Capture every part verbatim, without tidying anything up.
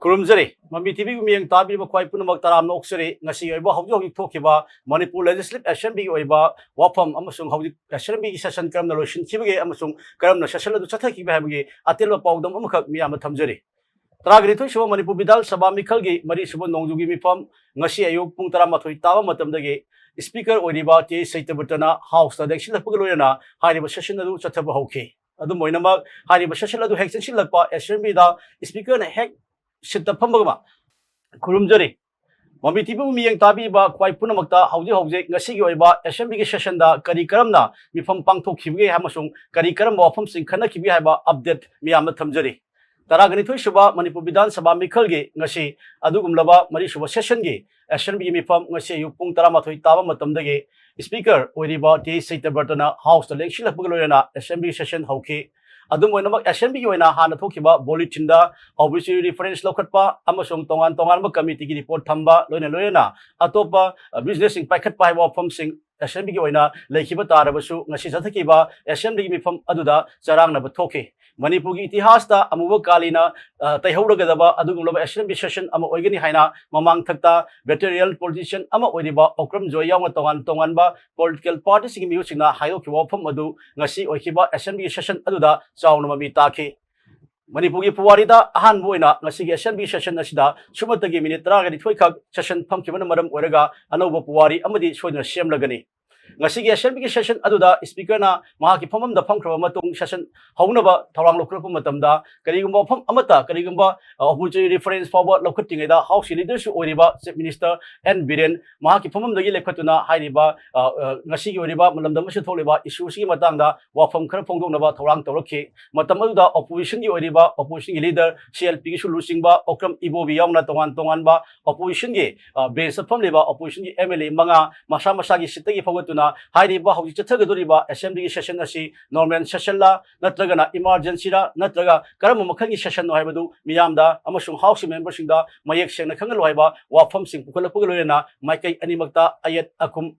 ꯈꯨꯔꯨꯝꯖꯔꯤ꯫ ꯃꯃꯤ ꯇꯤꯚꯤꯒꯤ ꯃꯤꯠꯌꯦꯡ ꯇꯥꯕꯤꯔꯤꯕ ꯈ꯭ꯋꯥꯏ ꯄꯨꯝꯅꯃꯛ ꯇꯔꯥꯝꯅ ꯑꯣꯛꯆꯔꯤ꯫ ꯉꯁꯤ ꯑꯣꯏꯕ ꯍꯧꯖꯤꯛ ꯍꯧꯖꯤꯛ ꯊꯣꯛꯈꯤꯕ ꯃꯅꯤꯄꯨꯔ Legislative Assemblyꯒꯤ ꯑꯣꯏꯕ ꯋꯥꯐꯝ ꯑꯃꯁꯨꯡ ꯍꯧꯖꯤꯛ Assemblyꯒꯤ session ꯀꯔꯝꯅ ꯂꯣꯏꯁꯤꯟꯈꯤꯕꯒꯦ ꯑꯃꯁꯨꯡ ꯀꯔꯝꯅ session ꯑꯗꯨ ꯆꯠꯊꯈꯤꯕꯒꯦ ꯍꯥꯏꯕꯒꯤ ꯑꯇꯦꯟꯕ ꯄꯥꯎꯗꯝ ꯑꯃꯈꯛ ꯃꯤꯌꯥꯝꯗ ꯊꯝꯖꯔꯤ꯫ ꯇꯔꯥꯒ ꯅꯤꯊꯣꯏ ꯁꯨꯕ ꯃꯅꯤꯄꯨꯔ ꯕꯤꯙꯥꯟ ꯁꯚꯥ ꯃꯤꯈꯜꯒꯤ ꯃꯔꯤ ꯁꯨꯕ ꯅꯣꯡꯖꯨꯒꯤ ꯃꯤꯐꯝ ꯉꯁꯤ ꯑꯌꯨꯛ ꯄꯨꯡ ꯇꯔꯥꯃꯥꯊꯣꯏ ꯇꯥꯕ ꯃꯇꯝꯗꯒꯤ Speaker ꯑꯣꯏꯔꯤꯕ ꯇꯦ ꯁꯩꯇꯕ꯭ꯔꯇꯅ Houseꯇ ꯂꯦꯡꯁꯤꯜꯂꯛꯄꯒ ꯂꯣꯏꯅꯅ ꯍꯥꯏꯔꯤꯕ session ꯑꯗꯨ ꯆꯠꯊꯕ ꯍꯧꯈꯤ꯫ ꯑꯗꯨꯝ ꯑꯣꯏꯅꯃꯛ, ꯍꯥꯏꯔꯤꯕ session ꯑꯗꯨ ꯍꯦꯛ ꯆꯪꯁꯤꯜꯂꯛꯄ Assemblyꯗ Speakerꯅ ꯍꯦꯛ seatꯇ ꯐꯝꯕꯒ ꯈꯨꯔꯨꯝꯖꯔꯤ꯫ ꯃꯃꯤ ꯇꯤꯚꯤꯕꯨ ꯃꯤꯠꯌꯦꯡ ꯇꯥꯕꯤꯕ ꯈ꯭ꯋꯥꯏ ꯄꯨꯝꯅꯃꯛꯇ ꯍꯧꯖꯤꯛ ꯍꯧꯖꯤꯛ ꯉꯁꯤꯒꯤ ꯑꯣꯏꯕ Assemblyꯒꯤ sessionꯗ ꯀꯔꯤ ꯀꯔꯝꯅ ꯃꯤꯐꯝ ꯄꯥꯡꯊꯣꯛꯈꯤꯕꯒꯦ ꯑꯃꯁꯨꯡ ꯀꯔꯤ ꯀꯔꯝꯕ ꯋꯥꯐꯝꯁꯤꯡ ꯈꯟꯅꯈꯤꯕꯒꯦ ꯍꯥꯏꯕ update ꯃꯤꯌꯥꯝꯗ ꯊꯝꯖꯔꯤ꯫ ꯇꯔꯥꯒ ꯅꯤꯊꯣꯏ ꯁꯨꯕ ꯃꯅꯤꯄꯨꯔ ꯕꯤꯙꯥꯟ ꯁꯚꯥ ꯃꯤꯈꯜꯒꯤ ꯉꯁꯤ ꯑꯗꯨꯒꯨꯝꯂꯕ ꯃꯔꯤ ꯁꯨꯕ sessionꯒꯤ Assemblyꯒꯤ ꯃꯤꯐꯝ ꯉꯁꯤ ꯑꯌꯨꯛ ꯄꯨꯡ ꯇꯔꯥꯃꯥꯊꯣꯏ ꯇꯥꯕ ꯃꯇꯝꯗꯒꯤ Speaker ꯑꯣꯏꯔꯤꯕ ꯇꯦ ꯁꯩꯇꯕ꯭ꯔꯇꯅ Houseꯇ ꯂꯦꯡꯁꯤꯜꯂꯛꯄꯒ ꯂꯣꯏꯅꯅ Assembly session ꯍꯧꯈꯤ꯫ ꯑꯗꯨꯝ ꯑꯣꯏꯅꯃꯛ, Assemblyꯒꯤ ꯑꯣꯏꯅ ꯍꯥꯟꯅ ꯊꯣꯛꯈꯤꯕ bulletinꯗ OBC reference ꯂꯧꯈꯠꯄ ꯑꯃꯁꯨꯡ ꯇꯣꯉꯥꯟ ꯇꯣꯉꯥꯟꯕ committeeꯒꯤ report ꯊꯝꯕ, ꯂꯣꯏꯅ ꯂꯣꯏꯅꯅ ꯑꯇꯣꯞꯄ, ꯑ, businessꯁꯤꯡ ꯄꯥꯏꯈꯠꯄ ꯍꯥꯏꯕ ꯋꯥꯐꯝꯁꯤꯡ Assemblyꯒꯤ ꯑꯣꯏꯅ ꯂꯩꯈꯤꯕ ꯇꯥꯔꯕꯁꯨ, ꯉꯁꯤ ꯆꯠꯊꯈꯤꯕ Assemblyꯒꯤ ꯃꯤꯐꯝ ꯑꯗꯨꯗ ꯆꯔꯥꯡꯅꯕ ꯊꯣꯛꯈꯤ꯫ ꯃꯅꯤꯄꯨꯔꯒꯤ ꯏꯇꯤꯍꯥꯁꯇ ꯑꯃꯨꯕ ꯀꯥꯂꯤꯅ, ꯑ, ꯇꯩꯍꯧꯔꯒꯗꯕ ꯑꯗꯨꯒꯨꯝꯂꯕ Assembly session ꯑꯃ ꯑꯣꯏꯒꯅꯤ ꯍꯥꯏꯅ ꯃꯃꯥꯡꯊꯛꯇ veteran politician ꯑꯃ ꯑꯣꯏꯔꯤꯕ ꯑꯣꯀ꯭ꯔꯝ ꯖꯣꯏ ꯌꯥꯎꯅ ꯇꯣꯉꯥꯟ ꯇꯣꯉꯥꯟꯕ political partyꯁꯤꯡꯒꯤ ꯃꯤꯑꯣꯏꯁꯤꯡꯅ ꯍꯥꯏꯗꯣꯛꯈꯤꯕ ꯋꯥꯐꯝ ꯑꯗꯨ ꯉꯁꯤ ꯑꯣꯏꯈꯤꯕ Assemblyꯒꯤ session ꯑꯗꯨꯗ ꯆꯥꯎꯅ ꯃꯃꯤ ꯇꯥꯈꯤ꯫ ꯃꯅꯤꯄꯨꯔꯒꯤ ꯄꯨꯋꯥꯔꯤꯗ ꯑꯍꯥꯟꯕ ꯑꯣꯏꯅ ꯉꯁꯤꯒꯤ Assemblyꯒꯤ session ꯑꯁꯤꯗ ꯁꯨꯞꯅꯇꯒꯤ minute ꯇꯔꯥꯒ ꯅꯤꯊꯣꯏ ꯈꯛ session ꯐꯝꯈꯤꯕꯅ ꯃꯔꯝ ꯑꯣꯏꯔꯒ ꯑꯅꯧꯕ ꯄꯨꯋꯥꯔꯤ ꯑꯃꯗꯤ ꯁꯣꯏꯗꯅ ꯁꯦꯝꯂꯒꯅꯤ꯫ ꯉꯁꯤꯒꯤ Assemblyꯒꯤ session ꯑꯗꯨꯗ Speakerꯅ ꯃꯍꯥꯛꯀꯤ ꯐꯝꯐꯝꯗ ꯐꯝꯈ꯭ꯔꯕ ꯃꯇꯨꯡ session ꯍꯧꯅꯕ ꯊꯧꯔꯥꯡ ꯂꯧꯈꯠꯂꯛꯄ ꯃꯇꯝꯗ, ꯀꯔꯤꯒꯨꯝꯕ ꯋꯥꯐꯝ ꯑꯃꯠꯇ, ꯀꯔꯤꯒꯨꯝꯕ, ꯑ, opposition reference ꯐꯥꯎꯕ ꯂꯧꯈꯠꯇ꯭ꯔꯤꯉꯩꯗ Houseꯀꯤ leaderꯁꯨ ꯑꯣꯏꯔꯤꯕ Chief Minister ꯑꯦꯟ ꯕꯤꯔꯦꯟ ꯃꯍꯥꯛꯀꯤ ꯐꯝꯐꯝꯗꯒꯤ ꯂꯦꯞꯈꯠꯇꯨꯅ ꯍꯥꯏꯔꯤꯕ, ꯑ, ꯑ, ꯉꯁꯤꯒꯤ ꯑꯣꯏꯔꯤꯕ ꯂꯝꯗꯝ ꯑꯁꯤꯗ ꯊꯣꯛꯂꯤꯕ issueꯁꯤꯒꯤ ꯃꯇꯥꯡꯗ ꯋꯥꯐꯝ ꯈꯔ ꯐꯣꯡꯗꯣꯛꯅꯕ ꯊꯧꯔꯥꯡ ꯇꯧꯔꯛꯈꯤ꯫ ꯃꯇꯝ ꯑꯗꯨꯗ oppositionꯒꯤ ꯑꯣꯏꯔꯤꯕ, oppositionꯒꯤ leader ꯁꯤ ꯑꯦꯜ ꯄꯤꯒꯤꯁꯨ ꯂꯨꯆꯤꯡꯕ ꯑꯣꯀ꯭ꯔꯝ ꯏꯕꯣꯕꯤ ꯌꯥꯎꯅ ꯇꯣꯉꯥꯟ ꯇꯣꯉꯥꯟꯕ oppositionꯒꯤ, ꯑ, benchꯇ ꯐꯝꯂꯤꯕ oppositionꯒꯤ M L A ꯃꯉꯥ ꯃꯁꯥ ꯃꯁꯥꯒꯤ seatꯇꯒꯤ ꯐꯥꯎꯒꯠꯇꯨꯅ ꯍꯥꯏꯔꯤꯕ ꯍꯧꯖꯤꯛ ꯆꯠꯊꯒꯗꯧꯔꯤꯕ Assemblyꯒꯤ session ꯑꯁꯤ normal sessionꯂ ꯅꯠꯇ꯭ꯔꯒꯅ emergencyꯔ ꯅꯠꯇ꯭ꯔꯒ ꯀꯔꯝꯕ ꯃꯈꯜꯒꯤ sessionꯅꯣ ꯍꯥꯏꯕꯗꯨ ꯃꯤꯌꯥꯝꯗ ꯑꯃꯁꯨꯡ Houseꯀꯤ memberꯁꯤꯡꯗ ꯃꯌꯦꯛ ꯁꯦꯡꯅ ꯈꯪꯍꯜꯂꯨ ꯍꯥꯏꯕ ꯋꯥꯐꯝꯁꯤꯡ ꯄꯨꯈꯠꯂꯛꯄꯒ ꯂꯣꯏꯅꯅ ꯃꯥꯏꯀꯩ ꯑꯅꯤꯃꯛꯇ ꯑꯌꯦꯠ ꯑꯈꯨꯝ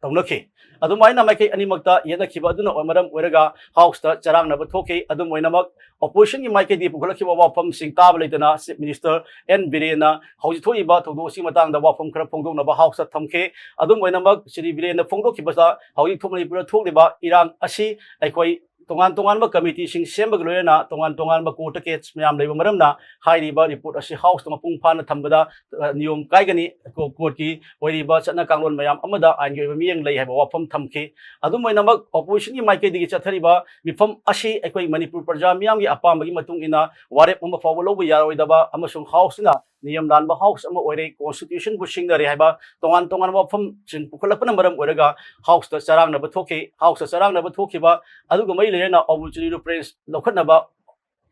ꯇꯧꯅꯈꯤ꯫ ꯑꯗꯨꯃꯥꯏꯅ ꯃꯥꯏꯀꯩ ꯑꯅꯤꯃꯛꯇ ꯌꯦꯠꯅꯈꯤꯕ ꯑꯗꯨꯅ ꯃꯔꯝ ꯑꯣꯏꯔꯒ House ꯇ ꯆꯔꯥꯡꯅꯕ ꯊꯣꯛꯈꯤ꯫ ꯑꯗꯨꯝ ꯑꯣꯏꯅꯃꯛ, opposition ꯒꯤ ꯃꯥꯏꯀꯩꯗꯒꯤ ꯄꯨꯈꯠꯂꯛꯈꯤꯕ ꯋꯥꯐꯝꯁꯤꯡ ꯇꯥꯕ ꯂꯩꯇꯅ Chief Minister ꯑꯦꯟ ꯕꯤꯔꯦꯟꯅ ꯍꯧꯖꯤꯛ ꯊꯣꯛꯏꯕ ꯊꯧꯗꯣꯛ ꯑꯁꯤꯒꯤ ꯃꯇꯥꯡꯗ ꯋꯥꯐꯝ ꯈꯔ ꯐꯣꯡꯗꯣꯛꯅꯕ House ꯇ ꯊꯝꯈꯤ꯫ ꯑꯗꯨꯝ ꯑꯣꯏꯅꯃꯛ, ꯁ꯭ꯔꯤ ꯕꯤꯔꯦꯟꯅ ꯐꯣꯡꯗꯣꯛꯈꯤꯕꯗ ꯍꯧꯖꯤꯛ ꯊꯣꯛ-, ꯃꯅꯤꯄꯨꯔꯗ ꯊꯣꯛꯂꯤꯕ ꯏꯔꯥꯡ ꯑꯁꯤ ꯑꯩꯈꯣꯏ ꯇꯣꯉꯥꯟ ꯇꯣꯉꯥꯟꯕ committee ꯁꯤꯡ ꯁꯦꯝꯕꯒ ꯂꯣꯏꯅꯅ ꯇꯣꯉꯥꯟ ꯇꯣꯉꯥꯟꯕ court ꯇ case ꯃꯌꯥꯝ ꯂꯩꯕ ꯃꯔꯝꯅ, ꯍꯥꯏꯔꯤꯕ report ꯑꯁꯤ House ꯇ ꯃꯄꯨꯡ ꯐꯥꯅ ꯊꯝꯕꯗ, ꯑ, ꯅꯤꯌꯣꯝ ꯀꯥꯏꯒꯅꯤ꯫ ꯀꯣ-, court ꯀꯤ ꯑꯣꯏꯔꯤꯕ ꯆꯠꯅ ꯀꯥꯡꯂꯣꯟ ꯃꯌꯥꯝ ꯑꯃꯗ ꯑꯥꯏꯟꯒꯤ ꯑꯣꯏꯕ ꯃꯤꯠꯌꯦꯡ ꯂꯩ ꯍꯥꯏꯕ ꯋꯥꯐꯝ ꯊꯝꯈꯤ꯫ ꯑꯗꯨꯝ ꯑꯣꯏꯅꯃꯛ, opposition ꯒꯤ ꯃꯥꯏꯀꯩꯗꯒꯤ ꯆꯠꯊꯔꯤꯕ ꯃꯤꯐꯝ ꯑꯁꯤ ꯑꯩꯈꯣꯏ ꯃꯅꯤꯄꯨꯔ ꯄ꯭ꯔꯖꯥ ꯃꯤꯌꯥꯝꯒꯤ ꯑꯄꯥꯝꯕꯒꯤ ꯃꯇꯨꯡ ꯏꯟꯅ ꯋꯥꯔꯦꯞ ꯑꯃ ꯐꯥꯎꯕ ꯂꯧꯕ ꯌꯥꯔꯣꯏꯗꯕ ꯑꯃꯁꯨꯡ House ꯅ ꯅꯤꯌꯝ ꯂꯥꯟꯕ House ꯑꯃ ꯑꯣꯏꯔꯦ, constitution ꯕꯨ ꯁꯤꯡꯅꯔꯦ ꯍꯥꯏꯕ ꯇꯣꯉꯥꯟ ꯇꯣꯉꯥꯟꯕ ꯋꯥꯐꯝꯁꯤꯡ ꯄꯨꯈꯠꯂꯛꯄꯅ ꯃꯔꯝ ꯑꯣꯏꯔꯒ House ꯇ ꯆꯔꯥꯡꯅꯕ ꯊꯣꯛꯈꯤ꯫ House ꯇ ꯆꯔꯥꯡꯅꯕ ꯊꯣꯛꯈꯤꯕ ꯑꯗꯨꯒ ꯃꯔꯤ ꯂꯩꯅꯅ obituary reference ꯂꯧꯈꯠꯅꯕ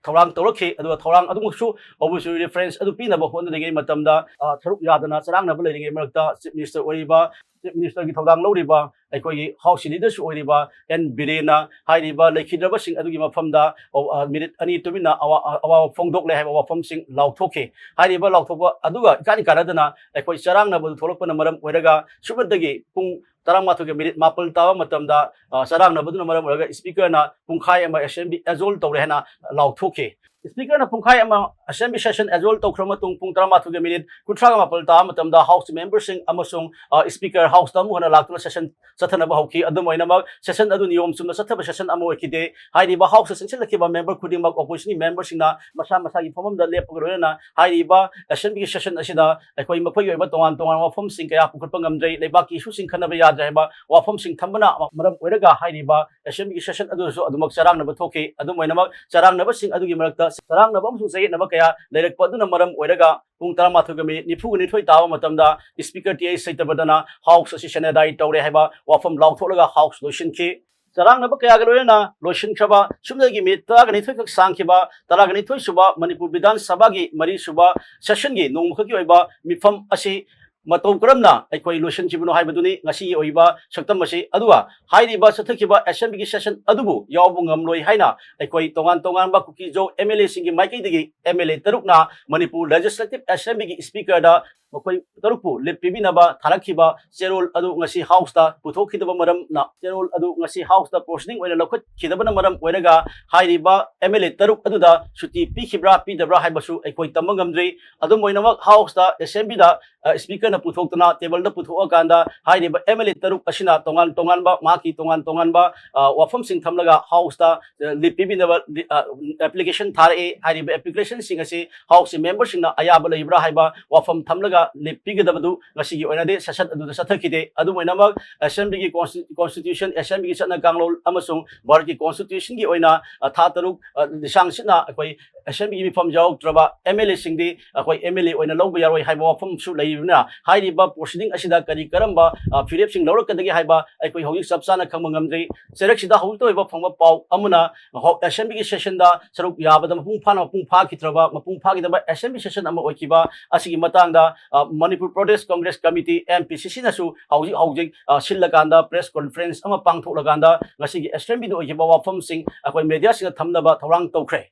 ꯊꯧꯔꯥꯡ ꯇꯧꯔꯛꯈꯤ꯫ ꯑꯗꯨꯒ ꯊꯧꯔꯥꯡ ꯑꯗꯨꯃꯛꯁꯨ obituary reference ꯑꯗꯨ ꯄꯤꯅꯕ ꯍꯣꯠꯅꯔꯤꯉꯩ ꯃꯇꯝꯗ, ꯑ, ꯁꯔꯨꯛ ꯌꯥꯗꯅ ꯆꯔꯥꯡꯅꯕ ꯂꯩꯔꯤꯉꯩ ꯃꯔꯛꯇ Chief Minister ꯑꯣꯏꯔꯤꯕ, Chief Minister ꯒꯤ ꯊꯧꯗꯥꯡ ꯂꯧꯔꯤꯕ ꯑꯩꯈꯣꯏꯒꯤ House ꯀꯤ leader ꯁꯨ ꯑꯣꯏꯔꯤꯕ ꯑꯦꯟ ꯕꯤꯔꯦꯟꯅ ꯍꯥꯏꯔꯤꯕ ꯂꯩꯈꯤꯗ꯭ꯔꯕꯁꯤꯡ ꯑꯗꯨꯒꯤ ꯃꯐꯝꯗ, ꯑ, ꯑ, minute ꯑꯅꯤ ꯇꯨꯃꯤꯟꯅ ꯑꯋꯥ-, ꯑ, ꯑꯋꯥꯕ ꯐꯣꯡꯗꯣꯛꯂꯦ ꯍꯥꯏꯕ ꯋꯥꯐꯝꯁꯤꯡ ꯂꯥꯎꯊꯣꯛꯈꯤ꯫ ꯍꯥꯏꯔꯤꯕ ꯂꯥꯎꯊꯣꯛꯄ ꯑꯗꯨꯒ ꯏꯀꯥꯟ ꯀꯥꯟꯅꯗꯅ ꯑꯩꯈꯣꯏ ꯆꯔꯥꯡꯅꯕꯗꯨ ꯊꯣꯛꯂꯛꯄꯅ ꯃꯔꯝ ꯑꯣꯏꯔꯒ ꯁꯨꯞꯅꯇꯒꯤ ꯄꯨꯡ ꯇꯔꯥꯃꯥꯊꯣꯏꯒ minute ꯃꯥꯄꯜ ꯇꯥꯕ ꯃꯇꯝꯗ, ꯑ, ꯆꯔꯥꯡꯅꯕꯗꯨꯅ ꯃꯔꯝ ꯑꯣꯏꯔꯒ Speaker ꯅ ꯄꯨꯡꯈꯥꯏ ꯑꯃ assembly adjourn ꯇꯧꯔꯦ ꯍꯥꯏꯅ ꯂꯥꯎꯊꯣꯛꯈꯤ꯫ Speaker ꯅ ꯄꯨꯡꯈꯥꯏ ꯑꯃ assembly session adjourn ꯇꯧꯈ꯭ꯔ ꯃꯇꯨꯡ, ꯄꯨꯡ ꯇꯔꯥꯃꯥꯊꯣꯏꯒ minute ꯀꯨꯟꯊ꯭ꯔꯥꯒ ꯃꯥꯄꯜ ꯇꯥꯕ ꯃꯇꯝꯗ House member ꯁꯤꯡ ꯑꯃꯁꯨꯡ, ꯑ, Speaker House ꯇ ꯑꯃꯨꯛ ꯍꯟꯅ ꯂꯥꯛꯇꯨꯅ session ꯆꯠꯊꯅꯕ ꯍꯧꯈꯤ꯫ ꯑꯗꯨꯝ ꯑꯣꯏꯅꯃꯛ, session ꯑꯗꯨ ꯅꯤꯌꯣꯝ ꯆꯨꯝꯅ ꯆꯠꯊꯕ session ꯑꯃ ꯑꯣꯏꯈꯤꯗꯦ꯫ ꯍꯥꯏꯔꯤꯕ House ꯇ ꯆꯪꯁꯤꯜꯂꯛꯈꯤꯕ member ꯈꯨꯗꯤꯡꯃꯛ, opposition ꯒꯤ member ꯁꯤꯡꯅ ꯃꯁꯥ ꯃꯁꯥꯒꯤ ꯐꯝꯐꯝꯗ ꯂꯦꯞꯄꯒ ꯂꯣꯏꯅꯅ ꯍꯥꯏꯔꯤꯕ assembly ꯒꯤ session ꯑꯁꯤꯗ ꯑꯩꯈꯣꯏ ꯃꯈꯣꯏꯒꯤ ꯑꯣꯏꯕ ꯇꯣꯉꯥꯟ ꯇꯣꯉꯥꯟꯕ ꯋꯥꯐꯝꯁꯤꯡ ꯀꯌꯥ ꯄꯨꯈꯠꯄ ꯉꯝꯗ꯭ꯔꯦ, ꯂꯩꯕꯥꯛꯀꯤ issue ꯁꯤꯡ ꯈꯟꯅꯕ ꯌꯥꯗ꯭ꯔꯦ ꯍꯥꯏꯕ ꯋꯥꯐꯝꯁꯤꯡ ꯊꯝꯕꯅ ꯃꯔꯝ ꯑꯣꯏꯔꯒ ꯍꯥꯏꯔꯤꯕ assembly ꯒꯤ session ꯑꯗꯨꯁꯨ ꯑꯗꯨꯃꯛ ꯆꯔꯥꯡꯅꯕ ꯊꯣꯛꯈꯤ꯫ ꯑꯗꯨꯝ ꯑꯣꯏꯅꯃꯛ, ꯆꯔꯥꯡꯅꯕꯁꯤꯡ ꯑꯗꯨꯒꯤ ꯃꯔꯛꯇ ꯆꯔꯥꯡꯅꯕ ꯑꯃꯁꯨꯡ ꯆꯌꯦꯠꯅꯕ ꯀꯌꯥ ꯂꯩꯔꯛꯄ ꯑꯗꯨꯅ ꯃꯔꯝ ꯑꯣꯏꯔꯒ ꯄꯨꯡ ꯇꯔꯥꯃꯥꯊꯣꯏꯒ minute ꯅꯤꯐꯨꯒ ꯅꯤꯊꯣꯏ ꯇꯥꯕ ꯃꯇꯝꯗ Speaker ꯇꯤ ꯑꯩꯆ ꯁꯇ꯭ꯌꯕ꯭ꯔꯇꯅ House ꯑꯁꯤ ꯁꯦꯅꯦꯗꯥꯏ ꯇꯧꯔꯦ ꯍꯥꯏꯕ ꯋꯥꯐꯝ ꯂꯥꯎꯊꯣꯛꯂꯒ House ꯂꯣꯏꯁꯤꯟꯈꯤ꯫ ꯆꯔꯥꯡꯅꯕ ꯀꯌꯥꯒ ꯂꯣꯏꯅꯅ ꯂꯣꯏꯁꯤꯟꯈ꯭ꯔꯕ ꯁꯨꯞꯅꯒꯤ minute ꯇꯔꯥꯒ ꯅꯤꯊꯣꯏ ꯈꯛ ꯁꯥꯡꯈꯤꯕ ꯇꯔꯥꯒ ꯅꯤꯊꯣꯏ ꯁꯨꯕ ꯃꯅꯤꯄꯨꯔ ꯕꯤꯙꯥꯟ ꯁꯚꯥꯒꯤ ꯃꯔꯤ ꯁꯨꯕ session ꯒꯤ ꯅꯣꯡꯃꯈꯛꯀꯤ ꯑꯣꯏꯕ ꯃꯤꯐꯝ ꯑꯁꯤ ꯃꯇꯧ ꯀꯔꯝꯅ ꯑꯩꯈꯣꯏ ꯂꯣꯏꯁꯤꯟꯈꯤꯕꯅꯣ ꯍꯥꯏꯕꯗꯨꯅꯤ ꯉꯁꯤꯒꯤ ꯑꯣꯏꯕ ꯁꯛꯇꯝ ꯑꯁꯤ꯫ ꯑꯗꯨꯒ ꯍꯥꯏꯔꯤꯕ ꯆꯠꯊꯈꯤꯕ assembly ꯒꯤ session ꯑꯗꯨꯕꯨ ꯌꯥꯎꯕ ꯉꯝꯂꯣꯏ ꯍꯥꯏꯅ ꯑꯩꯈꯣꯏ ꯇꯣꯉꯥꯟ ꯇꯣꯉꯥꯟꯕ ꯀꯨꯀꯤꯖꯧ M L A ꯁꯤꯡꯒꯤ ꯃꯥꯏꯀꯩꯗꯒꯤ M L A ꯇꯔꯨꯛꯅ Manipur Legislative Assembly ꯒꯤ Speaker ꯗ ꯃꯈꯣꯏ ꯇꯔꯨꯛꯄꯨ ꯂꯤꯞ ꯄꯤꯕꯤꯅꯕ ꯊꯥꯔꯛꯈꯤꯕ ꯆꯦꯔꯣꯜ ꯑꯗꯨ ꯉꯁꯤ ꯍꯥꯎꯁꯇ ꯄꯨꯊꯣꯛꯈꯤꯗꯕ ꯃꯔꯝꯅ, ꯆꯦꯔꯣꯜ ꯑꯗꯨ ꯉꯁꯤ ꯍꯥꯎꯁꯇ ꯄ꯭ꯔꯣꯁꯤꯗꯤꯡ ꯑꯣꯏꯅ ꯂꯧꯈꯠꯈꯤꯗꯕꯅ ꯃꯔꯝ ꯑꯣꯏꯔꯒ ꯍꯥꯏꯔꯤꯕ ꯑꯦꯝ ꯑꯦꯜ ꯑꯦ ꯇꯔꯨꯛ ꯑꯗꯨꯗ ꯁꯨꯇꯤ ꯄꯤꯈꯤꯕ꯭ꯔꯥ ꯄꯤꯗꯕ꯭ꯔꯥ ꯍꯥꯏꯕꯁꯨ ꯑꯩꯈꯣꯏ ꯇꯝꯕ ꯉꯝꯗ꯭ꯔꯤ꯫ ꯑꯗꯨꯝ ꯑꯣꯏꯅꯃꯛ ꯍꯥꯎꯁꯇ ꯑꯦꯁꯦꯝꯕ꯭ꯂꯤꯗ, ꯑ, ꯁ꯭ꯄꯤꯀꯔꯅ ꯄꯨꯊꯣꯛꯇꯨꯅ ꯇꯦꯕꯜꯗ ꯄꯨꯊꯣꯛꯑꯀꯥꯟꯗ ꯍꯥꯏꯔꯤꯕ ꯑꯦꯝ ꯑꯦꯜ ꯑꯦ ꯇꯔꯨꯛ ꯑꯁꯤꯅ ꯇꯣꯉꯥꯟ ꯇꯣꯉꯥꯟꯕ, ꯃꯍꯥꯛꯀꯤ ꯇꯣꯉꯥꯟ ꯇꯣꯉꯥꯟꯕ, ꯑ, ꯋꯥꯐꯝꯁꯤꯡ ꯊꯝꯂꯒ ꯍꯥꯎꯁꯇ, ꯑ, ꯂꯤꯞ ꯄꯤꯕꯤꯅꯕ ꯂꯤ-, ꯑ, ꯑꯦꯄ꯭ꯂꯤꯀꯦꯁꯟ ꯊꯥꯔꯛꯑꯦ꯫ ꯍꯥꯏꯔꯤꯕ ꯑꯦꯄ꯭ꯂꯤꯀꯦꯁꯟꯁꯤꯡ ꯑꯁꯤ ꯍꯥꯎꯁꯀꯤ ꯃꯦꯝꯕꯔꯁꯤꯡꯅ ꯑꯌꯥꯕ ꯂꯩꯕ꯭ꯔꯥ ꯍꯥꯏꯕ ꯋꯥꯐꯝ ꯊꯝꯂꯒ ꯂꯤꯞ ꯄꯤꯒꯗꯕꯗꯨ ꯉꯁꯤꯒꯤ ꯑꯣꯏꯅꯗꯤ ꯁꯦꯁꯟ ꯑꯗꯨꯗ ꯆꯠꯊꯈꯤꯗꯦ꯫ ꯑꯗꯨꯝ ꯑꯣꯏꯅꯃꯛ ꯑꯦꯁꯦꯝꯕ꯭ꯂꯤꯒꯤ ꯀꯣꯟꯁꯇꯤ-, ꯀꯣꯟꯁꯇꯤꯇ꯭ꯌꯨꯁꯟ, ꯑꯦꯁꯦꯝꯕ꯭ꯂꯤꯒꯤ ꯆꯠꯅ ꯀꯥꯡꯂꯣꯟ ꯑꯃꯁꯨꯡ ꯚꯥꯔꯠꯀꯤ ꯀꯣꯟꯁꯇꯤꯇ꯭ꯌꯨꯁꯟꯒꯤ ꯑꯣꯏꯅ, ꯑ, ꯊꯥ ꯇꯔꯨꯛ, ꯑ, ꯂꯤꯁꯥꯡ ꯁꯤꯠꯅ ꯑꯩꯈꯣꯏ ꯑꯦꯁꯦꯝꯕ꯭ꯂꯤꯒꯤ ꯃꯤꯐꯝ ꯌꯥꯎꯔꯛꯇ꯭ꯔꯕ ꯑꯦꯝ ꯑꯦꯜ ꯑꯦꯁꯤꯡꯗꯤ ꯑꯩꯈꯣꯏ ꯑꯦꯝ ꯑꯦꯜ ꯑꯦ ꯑꯣꯏꯅ ꯂꯧꯕ ꯌꯥꯔꯣꯏ ꯍꯥꯏꯕ ꯋꯥꯐꯝꯁꯨ ꯂꯩꯔꯤꯕꯅ, ꯍꯥꯏꯔꯤꯕ ꯄ꯭ꯔꯣꯁꯤꯗꯤꯡ ꯑꯁꯤꯗ ꯀꯔꯤ ꯀꯔꯝꯕ, ꯑ, ꯐꯤꯔꯦꯞꯁꯤꯡ ꯂꯧꯔꯛꯀꯗꯒꯦ ꯍꯥꯏꯕ ꯑꯩꯈꯣꯏ ꯍꯧꯖꯤꯛ ꯆꯞ ꯆꯥꯅ ꯈꯪꯕ ꯉꯝꯗ꯭ꯔꯤ꯫ ꯆꯩꯔꯛꯁꯤꯗ ꯍꯧꯖꯤꯛꯇ ꯑꯣꯏꯕ ꯐꯪꯕ ꯄꯥꯎ ꯑꯃꯅ, ꯍꯧ-, ꯑꯦꯁꯦꯝꯕ꯭ꯂꯤꯒꯤ ꯁꯦꯁꯟꯗ ꯁꯔꯨꯛ ꯌꯥꯕꯗ ꯃꯄꯨꯡ ꯐꯥꯅ, ꯃꯄꯨꯡ ꯐꯥꯈꯤꯗ꯭ꯔꯕ, ꯃꯄꯨꯡ ꯐꯥꯈꯤꯗꯕ ꯑꯦꯁꯦꯝꯕ꯭ꯂꯤ ꯁꯦꯁꯟ ꯑꯃ ꯑꯣꯏꯈꯤꯕ ꯑꯁꯤꯒꯤ ꯃꯇꯥꯡꯗ, ꯑ, Manipur Pradesh Congress committee, M P ꯁꯤ ꯁꯤꯅꯁꯨ ꯍꯧꯖꯤꯛ ꯍꯧꯖꯤꯛ, ꯑ, ꯁꯤꯜꯂꯀꯥꯟꯗ ꯄ꯭ꯔꯦꯁ ꯀꯣꯟꯐ꯭ꯔꯦꯟꯁ ꯑꯃ ꯄꯥꯡꯊꯣꯛꯂꯀꯥꯟꯗ ꯉꯁꯤꯒꯤ ꯑꯦꯁꯦꯝꯕ꯭ꯂꯤꯗ ꯑꯣꯏꯈꯤꯕ ꯋꯥꯐꯝꯁꯤꯡ ꯑꯩꯈꯣꯏ ꯃꯦꯗꯤꯌꯥꯁꯤꯡꯗ ꯊꯝꯅꯕ ꯊꯧꯔꯥꯡ ꯇꯧꯈ꯭ꯔꯦ꯫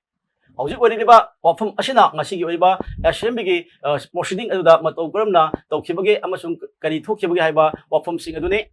ꯍꯧꯖꯤꯛ ꯑꯣꯏꯔꯤꯕ ꯋꯥꯐꯝ ꯑꯁꯤꯅ ꯉꯁꯤꯒꯤ ꯑꯣꯏꯕ ꯑꯦꯁꯦꯝꯕ꯭ꯂꯤꯒꯤ, ꯑ, ꯄ꯭ꯔꯣꯁꯤꯗꯤꯡ ꯑꯗꯨꯗ ꯃꯇꯧ ꯀꯔꯝꯅ ꯇꯧꯈꯤꯕꯒꯦ ꯑꯃꯁꯨꯡ ꯀꯔꯤ ꯊꯣꯛꯈꯤꯕꯒꯦ ꯍꯥꯏꯕ ꯋꯥꯐꯝꯁꯤꯡ ꯑꯗꯨꯅꯤ꯫